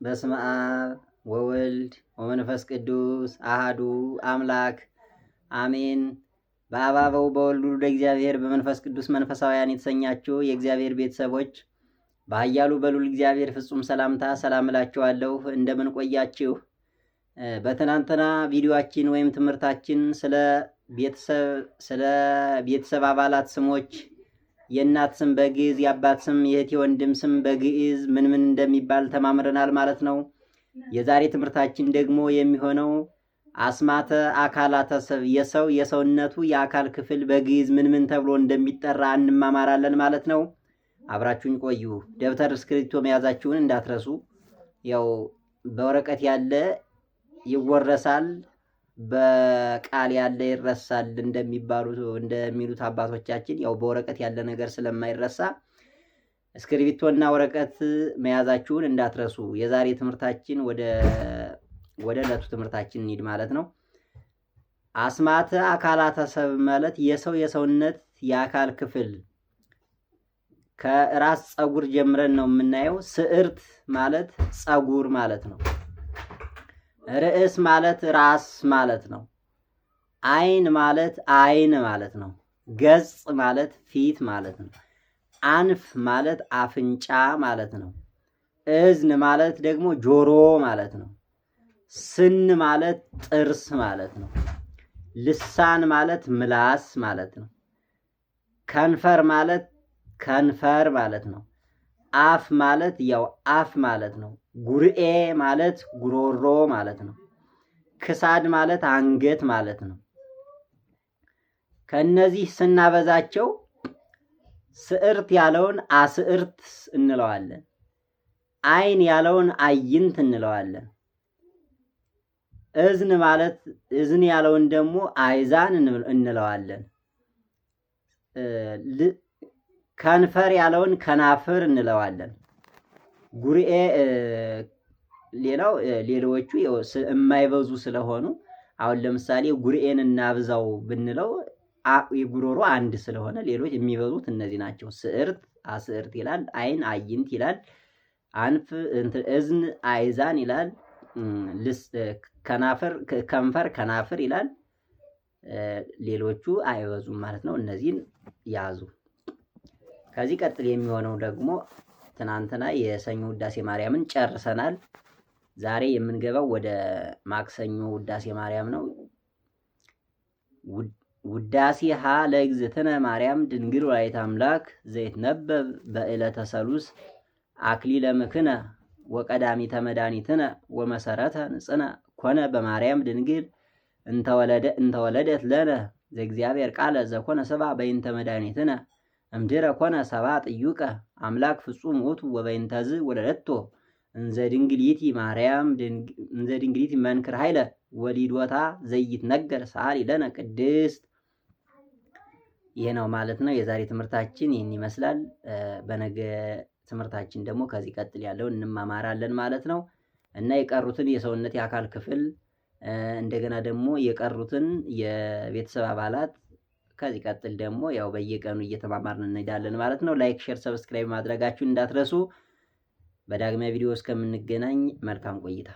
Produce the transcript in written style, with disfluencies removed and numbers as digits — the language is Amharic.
በስመ አብ ወወልድ ወመንፈስ ቅዱስ አሃዱ አምላክ አሜን። በአብ አበው በወልድ ወልደ እግዚአብሔር በመንፈስ ቅዱስ መንፈሳውያን የተሰኛችሁ የእግዚአብሔር ቤተሰቦች በኃያሉ በልዑል እግዚአብሔር ፍጹም ሰላምታ ሰላም እላችኋለሁ። እንደምን ቆያችሁ? በትናንትና ቪዲዮአችን ወይም ትምህርታችን ስለ ቤተሰብ አባላት ስሞች፣ የእናት ስም በግዕዝ፣ የአባት ስም፣ የእህት የወንድም ስም በግዕዝ ምን ምን እንደሚባል ተማምረናል ማለት ነው። የዛሬ ትምህርታችን ደግሞ የሚሆነው አስማተ አካላተ ሰብእ፣ የሰው የሰውነቱ የአካል ክፍል በግዕዝ ምን ምን ተብሎ እንደሚጠራ እንማማራለን ማለት ነው። አብራችሁኝ ቆዩ። ደብተር እስክሪብቶ መያዛችሁን እንዳትረሱ። ያው በወረቀት ያለ ይወረሳል፣ በቃል ያለ ይረሳል እንደሚሉት አባቶቻችን፣ ያው በወረቀት ያለ ነገር ስለማይረሳ እስክሪብቶና ወረቀት መያዛችሁን እንዳትረሱ። የዛሬ ትምህርታችን ወደ ዕለቱ ትምህርታችን እንሂድ ማለት ነው። አስማተ አካላተ ሰብእ ማለት የሰው የሰውነት የአካል ክፍል ከራስ ፀጉር ጀምረን ነው የምናየው። ስዕርት ማለት ፀጉር ማለት ነው። ርእስ ማለት ራስ ማለት ነው። አይን ማለት አይን ማለት ነው። ገጽ ማለት ፊት ማለት ነው። አንፍ ማለት አፍንጫ ማለት ነው። እዝን ማለት ደግሞ ጆሮ ማለት ነው። ስን ማለት ጥርስ ማለት ነው። ልሳን ማለት ምላስ ማለት ነው። ከንፈር ማለት ከንፈር ማለት ነው። አፍ ማለት ያው አፍ ማለት ነው። ጉርኤ ማለት ጉሮሮ ማለት ነው። ክሳድ ማለት አንገት ማለት ነው። ከነዚህ ስናበዛቸው ስዕርት ያለውን አስዕርት እንለዋለን። አይን ያለውን አይንት እንለዋለን። እዝን ማለት እዝን ያለውን ደግሞ አይዛን እንለዋለን። ከንፈር ያለውን ከናፍር እንለዋለን። ጉርኤ ሌላው ሌሎቹ የማይበዙ ስለሆኑ አሁን ለምሳሌ ጉርኤን እናብዛው ብንለው የጉሮሮ አንድ ስለሆነ ሌሎች የሚበዙት እነዚህ ናቸው። ስዕርት አስዕርት ይላል። አይን አይንት ይላል። አንፍ እዝን አይዛን ይላል። ከናፍር ከንፈር ከናፍር ይላል። ሌሎቹ አይበዙም ማለት ነው። እነዚህን ያዙ። ከዚህ ቀጥል የሚሆነው ደግሞ ትናንትና የሰኞ ውዳሴ ማርያምን ጨርሰናል። ዛሬ የምንገባው ወደ ማክሰኞ ውዳሴ ማርያም ነው። ውዳሴሃ ለእግዝእትነ ማርያም ድንግል ወላዲተ አምላክ ዘይትነበብ በዕለተ ሰሉስ አክሊለ ምክነ ወቀዳሚተ መድኃኒትነ ወመሰረተ ንጽሕነ ኮነ በማርያም ድንግል እንተወለደት ለነ ዘእግዚአብሔር ቃለ ዘኮነ ሰብአ በይንተ መድኃኒትነ እምድረ ኮነ ሰብአ ጥዩቀ አምላክ ፍጹም ውእቱ ወበይንተዝ ወለደቶ እንዘ ድንግሊቲ ማርያም እንዘ ድንግሊቲ መንክር ኃይለ ወሊዶታ ዘይትነገር ሰአሊ ለነ ቅድስት። ይህ ነው ማለት ነው። የዛሬ ትምህርታችን ይህን ይመስላል። በነገ ትምህርታችን ደግሞ ከዚህ ቀጥል ያለውን እንማማራለን ማለት ነው። እና የቀሩትን የሰውነት የአካል ክፍል፣ እንደገና ደግሞ የቀሩትን የቤተሰብ አባላት ከዚህ ቀጥል ደግሞ ያው በየቀኑ እየተማማርን እንሄዳለን ማለት ነው። Like፣ share፣ subscribe ማድረጋችሁን እንዳትረሱ። በዳግሚያ ቪዲዮ እስከምንገናኝ መልካም ቆይታ።